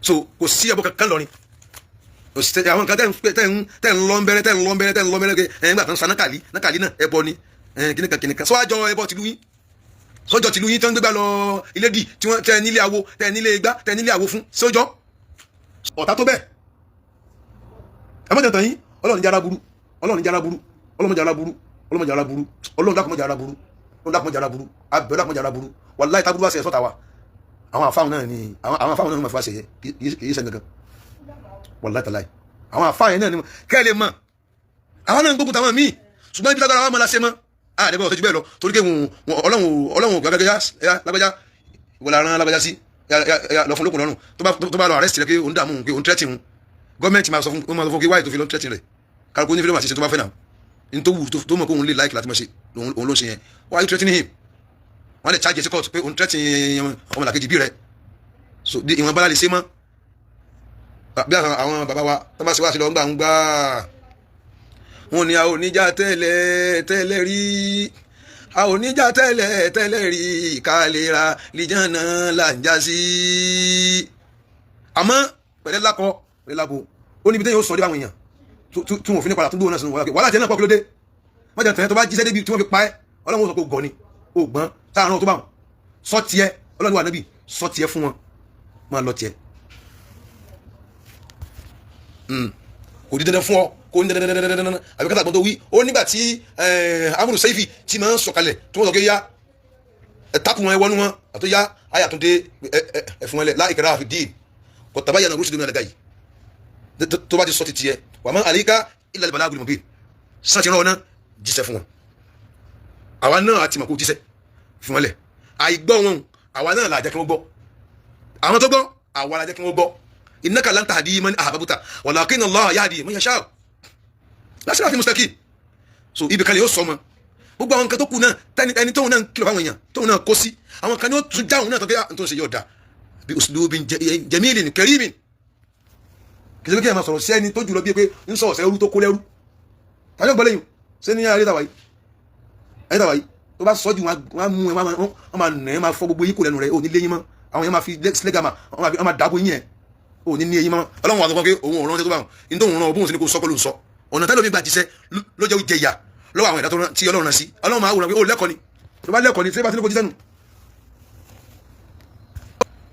So kò sí ẹbọ kankan lọrin. Àwọn nǹkan tẹ́ ń lọ ń bẹ̀rẹ̀, tẹ́ ń lọ ń bẹ̀rẹ̀, tẹ́ ń lọ ń bẹ̀rẹ̀, ẹ̀ ń gbà tán sa nákàlí, nákàlí náà ẹbọ ni, kìnìkan kìnìkan. Sọ́wájọ ẹbọ tìlú yín, sọ́jọ́ tìlú yín tó ń gbégbá lọ ilé dì tí wọ́n tẹ́ nílé awo, tẹ́ nílé igbá, tẹ́ nílé àwo fún sọ́jọ́ ọ̀tá tó bẹ́ẹ̀. Ẹ mọ̀ tẹ̀tàn yín. Ọlọ́run jára burú, Ọlọ́run jára burú, Ọlọ́run jára burú, Ọlọ́run jára burú. Ọlọ́run dákun jára burú, Ọlọ́run dákun jára burú, abẹ́ dákun jára burú. Wàláhì, tábúrú bá ṣe sọ́ta wa, àwọn àfáwọn náà ni, àwọn àfáwọn náà ni wọ́n fi wá ṣe yẹ. Kì í ṣe gangan, wàláhì tàláhì, àwọn àfáwọn yẹn náà ni. Kẹ́ ẹ lè mọ̀, àwọn náà ń gbógun táwọn míì, ṣùgbọ́n ibi lágbára wọn máa la ṣe mọ́ àdébọ̀ ọ̀tọ́jú bẹ́ẹ̀ lọ, torí pé Ọlọ́run, Ọlọ́run gbàgbẹ́gẹ́ lágbájá ìwọlá rán lágbájá sí lọ fún lókun lọ́rùn. Tó bá lọ arrest rẹ pé òun dààmú, pé òun threaten òun, gọ́ọ̀mẹ̀ntì máa sọ fún, máa sọ fún kí wáyé tó fi lọ threaten rẹ̀. Kálukú ní freedom àti ṣe tó bá fẹ́ náà. Ní tó wù tó mọ̀ pé òun lè like láti máa ṣe, òun ló ń ṣe yẹn. Why are you threatening him? Wọ́n lè charge sí court pé òun threaten ọmọlàkejì bí rẹ̀. So ìwọ̀n bá lè ṣe mọ́ bí àwọn bàbá wa tó bá ṣe wá sí lọ ń gbà ń gbà wọn ni a ò níjà tẹ́lẹ̀ tẹ́lẹ̀ rí, a ò níjà tẹ́lẹ̀ tẹ́lẹ̀ rí, ká lè ra lìjànà là ń já sí. Àmọ́ pẹ̀lẹ́ lákọ, pẹ̀lẹ́ lábo, ó níbi téèyàn ó sọ dé àwọn èèyàn tí wọn ò fi ní padà tún gbóhùn náà sínú wàhálà tí ẹ náà pọ̀. Kí ló dé? Wọ́n jẹ́ tẹ̀yẹ́ tó bá jíṣẹ́ débi tí wọ́n fi pa ẹ́, Ọlọ́run ó sọ pé ó gọ̀ ni, ó gbọ́n sáà tó bá wọn sọ tiẹ̀. Ọlọ́run wà níbí, sọ tiẹ̀ fún wọn, máa lọ tiẹ̀. Kò di dandan fún ọ kò ní dandan dandan dandan àbí kátà gbọ́n tó wí. Ó nígbà tí amúlù sẹ́fì tí máa ń sọ̀kalẹ̀, tí wọ́n sọ pé yá ẹ takùn wọn, ẹ wọnú wọn àti yá ayà tó dé ẹ fún wọn lẹ la ikraha fi din qad tabayyana rushdu minal gayy. Tó bá ti sọ ti tiẹ̀, wa ma alayka illa al-balagul mubin. Sàn ti rán ọ náà, jíṣẹ́ fún wọn. Àwa náà àti mọ̀ kó jíṣẹ́ fún wọn lẹ̀. Àìgbọ́ wọn, àwa náà là jẹ́ kí wọ́n gbọ́. Àwọn tó gbọ́, àwa la jẹ́ kí wọ́n gbọ́. Innaka lan tahdi man ahbabta walakinna Allaha yahdi man yasha la siratin mustaqim. So ibi kan lè yóò sọ ọmọ gbogbo àwọn nǹkan tó kù náà, tẹni ẹni tóun náà ń kìlọ̀ fáwọn èèyàn, tóun náà kó sí àwọn kan ní ó tún jáwọn náà tó kẹ́ tó ń ṣe yóò da bí uslubin jamilin karimin. Kì í ṣe pé kí ẹ máa sọ̀rọ̀ sí ẹni tó jùlọ bíi pé ń sọ̀rọ̀ sẹ́rú tó kó lẹ́rú tàbí ọgbọ́n lẹ́yìn ṣé ní ayé tàwa yìí, ayé tàwa yìí, tó bá sọ jù, wọn á mú ẹ, wọn máa nà ẹ, máa fọ gbogbo yín kò lẹ́nu rẹ. Ò ní léyìn mọ́. Àwọn yẹn máa fi sledgehammer, wọn máa dàbò yín yẹn, ò ní ní eyín mọ́. Ọlọ́run wà sọ pé òun ò rántí tó bá wọn ní tóun rán ọbùn sí ni kò sọ kó ló ń sọ. Ọ̀nà tẹ́lẹ̀ omi gbà jíṣẹ́ ló jẹ́ jẹ ìyà lọ́wọ́ àwọn ẹ̀dá tí Ọlọ́run rán sí. Ọlọ́run máa wòran pé ó lẹ́kọ̀ọ́ ni. Tó bá lẹ́kọ̀ọ́ ni, ṣé bá ti ní kó jíṣẹ́ nù.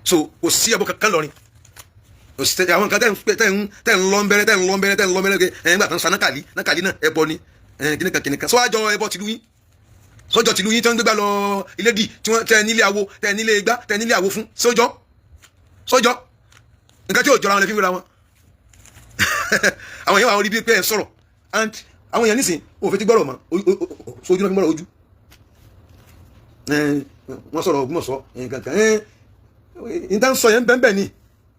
So kò sí ẹbọ kankan lọrin. Àwọn nǹkan tẹ́ ń lọ ń bẹ̀rẹ̀, tẹ́ ń lọ ń bẹ̀rẹ̀, tẹ́ ń lọ ń bẹ̀rẹ̀, ẹ̀ ń gbà tán sa nákàlí, nákàlí náà ẹbọ ni, kìnìkan kìnìkan. Sọ́wájọ ẹbọ tìlú yín, sọ́jọ́ tìlú yín tó ń gbégbá lọ ilé dì tí wọ́n tẹ́ nílé awo, tẹ́ nílé igbá, tẹ́ nílé àwo fún sọ́jọ́, sọ́jọ́ nǹkan tí ò jọra wọn lè fi wéra wọn. Àwọn èèyàn wà rí bí pé ẹ sọ̀rọ̀ and àwọn èèyàn nísìn òun fi ti gbọ́rọ̀ mọ́ sójú náà fi gbọ́rọ̀ ojú. Wọ́n sọ̀rọ̀ Ògbómọ̀ṣọ́ kankan níta ń sọ yẹn bẹ́ẹ̀ bẹ́ẹ̀ ni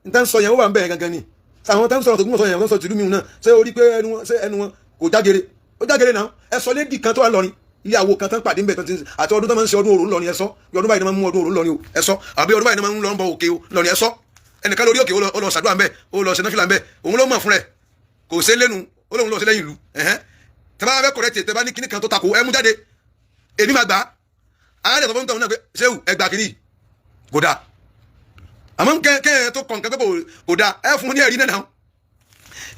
níta ń sọ yẹn, ó wà ń bẹ́ẹ̀ gangan ni. Àwọn tá ń sọ̀rọ̀ tó Ògbómọ̀ṣọ́ yẹn, wọ́n sọ tìlú mi náà. Ṣé orí pé ẹnu wọn, ṣé ẹnu wọn kò jágere? Ó jágere náà. Ẹ sọ lédi kan tó wà lọrin, ilé àwo kan tán pàdé ń bẹ̀ tán ti àti ọdún tó máa ń ṣe ọdún òru ńlọrin. Ẹ sọ bí ọdún báyìí ni máa ń mú ọdún òru ńlọrin o. Ẹ sọ àbí ọdún báyìí ni máa ń lọ ń bọ òkè o ńlọrin. Ẹ sọ ẹnìkan lórí òkè, ó lọ ṣàdúrà ńbẹ, ó lọ ṣe náfìlà ńbẹ, òun ló mọ̀ fún rẹ̀, kò ṣe lẹ́nu, ó lóun lọ sí lẹ́yìn ìlú. Ẹ̀hẹ́n, tẹ́ bá fẹ́ correct, tẹ́ bá ní kíní kan tó takò, ẹ mú jáde, èmi máa gbà á. Ayé tó fún tọ̀hún náà pé ṣéwù ẹ gbà kíní kò dáa. Àmọ́ kẹ́ ẹ tó kọ̀ nǹkan pé kò dáa, ẹ fún un ní ẹ̀rí náà.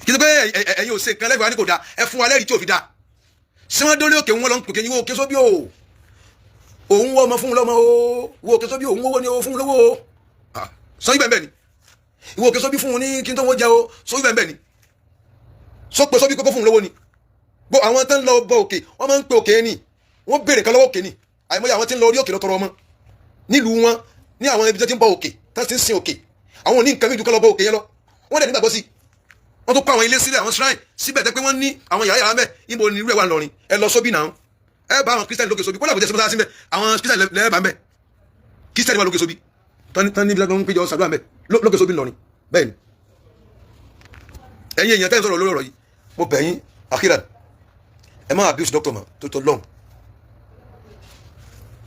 Kí ló pé ẹ̀yin ò ṣe nǹkan lẹ́gbẹ̀ẹ́ wa ní kò dáa? Ẹ fún wa lẹ́rìí tí ò fi dáa. Ṣé wọ́n dórí òkè wọn lọ ń pè kéyìn? Wo òkè sóbí o, òun wọ́ ọmọ fún un lọ́mọ o. Wo òkè sóbí, òun wọ́wọ́ ni o, fún un lówó o. Sọ yí bẹ́ẹ̀ bẹ́ẹ̀ ni. Ìwọ òkè sóbí fún un ní kí n tó wọ́n jẹ o. Sọ yí bẹ́ẹ̀ bẹ́ẹ̀ ni. Sọ pé sóbí kókó fún un lówó ni. Gbọ́ àwọn tó ń lọ bọ òkè, wọ́n máa ń pe òkè ni, wọ́n béèrè kan lọ́wọ́ òkè ni. Àìmọye àwọn tí ń lọ orí òkè lọ tọrọ ọmọ nílùú wọn, ní àwọn ibi tó ti ń bọ òkè, tó ti ń sin òkè. Àwọn òní nǹkan méjì kan lọ bọ òkè yẹn lọ, wọ́n dẹ̀ nígbàgbọ́ sí. Wọ́n tó kọ́ àwọn ilé sílẹ̀, àwọn shrine síbẹ̀, tẹ́ pé wọ́n ní àwọn yàrá yàrá mẹ́. Ibo ni irú ẹ̀ wà ńlọrin? Ẹ lọ sóbì náà, ẹ bá àwọn Christian lókè sóbì. Kó làbọ̀jẹ́ sọ́mọ́sá síbẹ̀, àwọn Christian lẹ́ẹ̀bà mẹ́. Christian wà lókè sóbì tán níbi tó ń péjọ sàdúrà mẹ́ lókè sóbì ńlọrin. Bẹ́ẹ̀ ni ẹ̀yin èèyàn tẹ́ ń sọ̀rọ̀ lórí ọ̀rọ̀ yìí, mo bẹ̀ yín akíran, ẹ má abuse doctor mọ́ tó tọ́ lọ́hùn.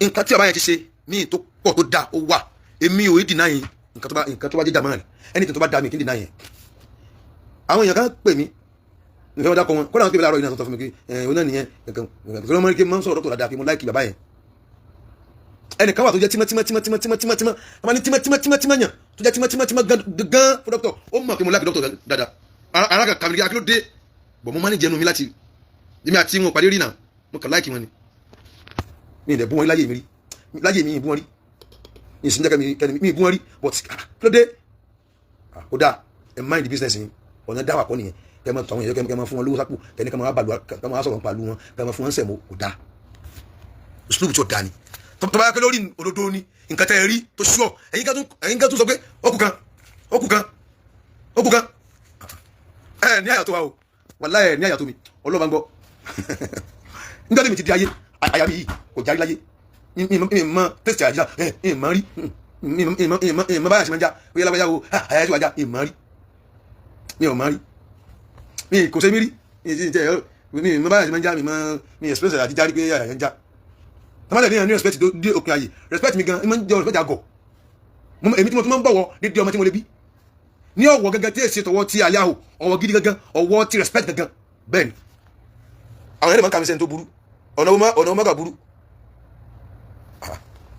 Nǹkan tí bàbá yẹn ti ṣe míì tó pọ̀ tó dáa, ó wà. Èmi ò deny yín nǹkan tó bá jẹ́ jàmáà rẹ̀, anything tó bá dáa mi kí n deny yẹn. Àwọn èèyàn kan pè mí nǹkan wọn dákọ wọn, kọ́lá wọn pè mí láàárọ̀ yìí náà, sọ fún mi pé ẹ ọ náà nìyẹn nǹkan nǹkan tó lọ́mọ kí n máa ń sọ̀rọ̀ dọ́kítọ̀ dáadáa, pé mo like bàbá yẹn. Ẹnìkan wà tó jẹ́ tímọ́ tímọ́ tímọ́ tímọ́ tímọ́ tímọ́ tímọ́, wọ́n ní tímọ́ tímọ́ tímọ́ tímọ́ yàn, tó jẹ́ tímọ́ tímọ́ tímọ́ gan gan fún dókítà. Ó mọ̀ pé mo like dókítà dáadáa. Ara kan kàmìlì kí ló dé bọ̀, mo máa ń jẹnu mi láti èmi àti wọn pàdé rí náà. Mo kàn like wọn ni. Mi ì dẹ̀ bú wọn rí láyé mi, rí láyé mi, ì bú wọn rí. Mi ì sì ń jẹ́ kẹ́mi mi ì bú wọn rí, but kí ló dé? Ó dáa, ẹ mind the business yín. Ọ̀nà dáwà kọ́ nìyẹn. Kẹ́ máa tọ́ àwọn èèyàn, kẹ́ máa fún wọn lówó sápò, kẹ́ ní kẹ́ máa bàlù, kẹ́ máa sọ̀rọ̀ nípa lu wọn, kẹ́ máa fún wọn sẹ̀mó. Kò dáa, uslubu tí ó dáa ni. Tó bá yẹ kí lórí òdodo ni nǹkan tẹ́ ẹ rí tó ṣúọ̀, ẹ̀yin kan tún sọ pé ó kù kan, ó kù kan, ó kù kan. Ẹ ní àyà tó wa o, wàláhì, ẹ ní àyà tó mi. Ọlọ́ba ń gbọ́, nígbà tí mi ti di ayé, àyà mi yìí kò járí láyé. Mi mọ tẹ̀sí àjíjà ẹ ẹ mọ rí mi mọ báyà ṣe máa ń já. Ó yẹ lágbájá o, àyà ṣe wà já. Mi mọ rí, mi ò mọ rí, mi kò ṣe mí rí. Mi mọ báyà ṣe máa ń já. Mi mọ mi express àti járí pé àyà ń já. Tọ́mọ́tẹ̀ ní respect dé òpin ayé. Respect mi gan, ẹ máa ń jẹ́ respect àgọ̀. Èmi tí mo tún máa ń bọ̀wọ̀ dédé ọmọ tí mo lè bí ní ọ̀wọ̀ gangan, tí èsì tọwọ́ tí alẹ́ àhò, ọ̀wọ̀ gidi gangan, ọ̀wọ̀ tí respect gangan. Bẹ́ẹ̀ ni àwọn ẹni máa ń kàmí sẹ́ni tó burú. Ọ̀nà ọmọ kà burú.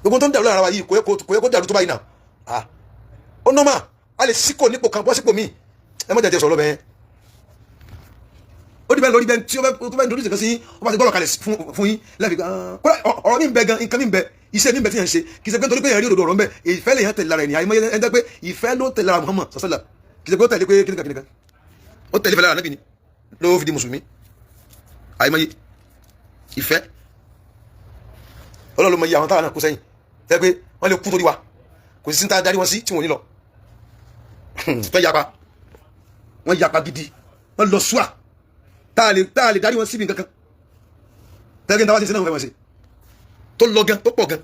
Gbogbo tó ń dàrú lára wa yìí, kò yẹ kó dàrú tó báyìí náà. Ó nọ́mà, a lè síkò nípò kan bọ́ sípò míì. Ẹ má jẹ́ sọ̀rọ̀ bẹ́ẹ̀. Ó dìbẹ́ lórí bẹ́ẹ̀ tí ó bá ń dorí ìsìnkan sí yín, ó bá ti gbọ́dọ̀ kalẹ̀ fún yín lẹ́ẹ̀fi kódà. Ọ̀rọ̀ mi ń bẹ gan, nǹkan mi ń bẹ, iṣẹ́ mi ń bẹ tí yẹn ń ṣe. Kì í ṣe pé nítorí pé yẹn rí òdodo ọ̀rọ̀ ń bẹ, ìfẹ́ lè yẹn tẹ̀lé lára ènìyàn. Àìmọye ẹni tẹ́ pé ìfẹ́ ló tẹ̀lé lára Muhammad sọ́sọ́là. Kì í ṣe pé ó tẹ̀lé pé kíníkan kíníkan, ó tẹ̀lé fẹ́ lára Ànábì ni ló fi di mùsùlùmí. Àìmọye ìfẹ́. Ọlọ́run ló mọ iye àwọn táwọn náà kó sẹ́yìn tẹ́ pé wọ́n lè kú torí wa. Kò sí sí ní darí wọn sí tí wọ́n ní lọ fẹ́ yapa. Wọ́n yapa gidi, wọ́n lọ súà tá a lè darí wọn síbi nǹkan kan tẹ́lẹ̀ ní táwa ṣe sí náà, wọ́n fẹ́ wọn ṣe tó lọ gan, tó pọ̀ gan.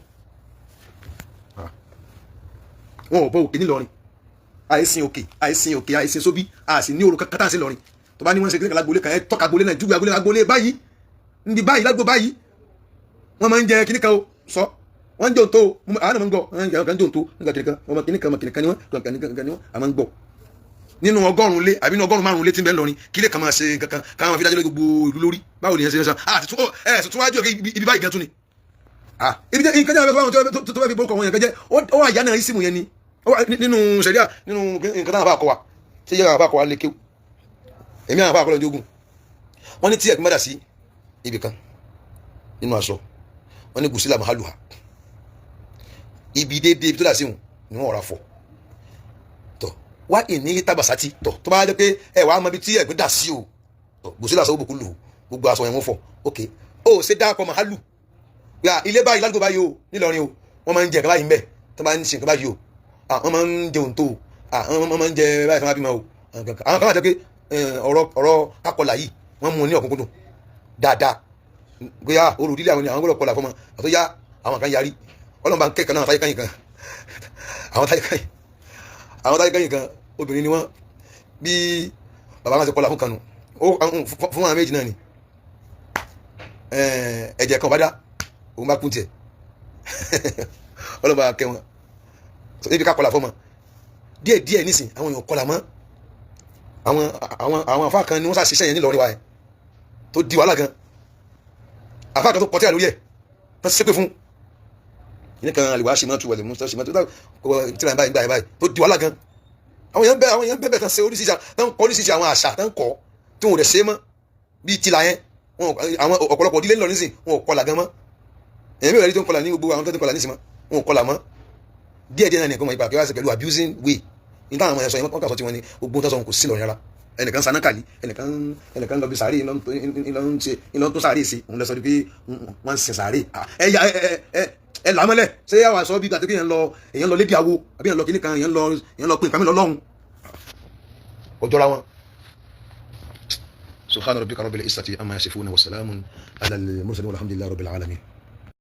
Wọn ò bọ òkè nílọrin. Àìsìn òkè, àìsìn òkè, àìsìn sóbí, àìsìn ní òrùka kátà sí lọrin. Tó bá ní wọ́n ṣe kíníkà lágbolé kan, ẹ tọ́ka agbolé náà, júwe agbolé, agbolé báyìí, níbi báyìí, lágbo báyìí, wọ́n máa ń jẹ kíníkà o. Sọ wọ́n ń jẹ òǹtó o. Àwọn náà máa ń gbọ́ wọ́n ń jẹ òǹtó nígbà kíníkan ọmọ kíníkan, ọmọ kíníkan ni wọ́n, kíníkan ni wọ́n. Àmọ́ ń gbọ́ nínú 100 lé àbí nínú 95 lé tí ń bẹ lọrin, kí lè kàn máa ṣe nǹkan kan káwọn fi dájọ́ lé gbogbo ìlú lórí. Báwo ni ẹ ṣe ń sọ? Àti tún ẹ tún wájú ibi báyìí gan tún ni ibi jẹ́ nǹkan jẹ́ àwọn tó fẹ́ fi bọ́ kọ̀ wọ́n yẹn kan jẹ́. Ó wà yánà ìsìmù yẹn ni nínú sẹ̀ríà, nínú nǹkan táwọn bá kọ wa ṣé yẹ àwọn bá kọ wa lè kéwù. Èmi àwọn bá kọ lọ́jọ́ ogun, wọ́n ní tí ẹ̀gbìn bá dà sí ibì kan nínú aṣọ, wọ́n ní gùsílà mahaluha, ibi déédéé ibi tó dà sí wọn ni wọ́n rà fọ̀ tọ̀ wá ìní tabasati tọ̀. Tó bá jẹ́ pé ẹ wàá mọ ibi tí ẹ̀gbìn dà sí o tọ̀, gùsílà sọ bùkún lù gbogbo aṣọ yẹn wọ́n fọ̀. Ok, ó ṣe dáàpọ̀ mahalu ya ilé báyìí, ládùúgbò báyìí o, nílọrin o, wọ́n máa ń jẹ nǹkan báyìí ń bẹ̀, tó máa ń ṣe nǹkan báyìí o, wọ́n máa ń jẹ òǹtó o, wọ́n máa ń jẹ báyìí tó máa bímọ o. Àwọn kan wà jẹ́ pé ọ̀rọ̀ kakọlà yìí, wọ́n mú un ní ọ̀kúnkúndùn dáadáa bóyá olùdílé àwọn ni àwọn gbọ́dọ̀ kọlà fọmọ àtọ́ yá. Àwọn kan yarí. Ọlọ́run bá ń kẹ́kọ̀ọ́ náà. Táyé kányìn kan, àwọn táyé kányìn, àwọn táyé kányìn kan, obìnrin ni wọ́n. Bí bàbá wọn ti kọlà fún kanu fún àwọn méjì náà ni ẹ̀jẹ̀ kan bá dá, òun bá kún tiẹ̀. Ọlọ́run bá kẹ́ wọn níbi ká kọlà fọmọ díẹ̀ díẹ̀. Nísìn àwọn èèyàn kọlà mọ́. Àwọn afá kan ni wọ́n ṣàṣiṣẹ́ yẹn nílọrin wa yẹn tó di wàhálà gan. Afá kan tó kọtí àlórí ẹ̀ tó ṣépè fún ní kan àlùwà ṣe mọ́tò wẹ̀lẹ̀ mọ́tò ṣe mọ́tò tíra báyìí báyìí báyìí tó di wàhálà gan. Àwọn èèyàn bẹ́ẹ̀ tán ṣe oríṣiríṣi, tán kọ́ oríṣiríṣi àwọn àṣà tán kọ́ tí wọn ò dẹ̀ ṣe mọ́ bíi tìlà yẹn. Àwọn ọ̀pọ̀lọpọ̀ ìdílé ńlọ nísìn, wọn ò kọlà gan mọ́. Èèyàn mi ò rí tó ń kọlà ní gbogbo àwọn tó ń kọlà nísìn mọ́, wọn ò kọlà mọ́. Díẹ̀ díẹ̀ náà nìkan mọ̀ ìgbà kí wọ́n ṣe pẹ̀lú abusing way ní táwọn ọmọ yẹn sọ yẹn, wọ́n kà sọ tí wọ́n ní gbogbo tó sọ kò sí lọ rárá. Ẹnìkan sanákàlí, ẹnìkan lọ bí sàárè ńlọ tó sàárè sí òun lọ sọ pé wọ́n ń sin sàárè. Ẹ ẹ ẹ ẹ làmọ́lẹ̀ ṣé yà wà sọ bí gbàtẹ́ pé èèyàn lọ lédi àwo àbí èèyàn lọ kíní kan, èèyàn lọ pé nǹkan mi lọ lọ́hùn ọjọ́ra wọn. سبحان ربك رب العزة عما يصفون وسلام على المرسلين والحمد لله رب العالمين.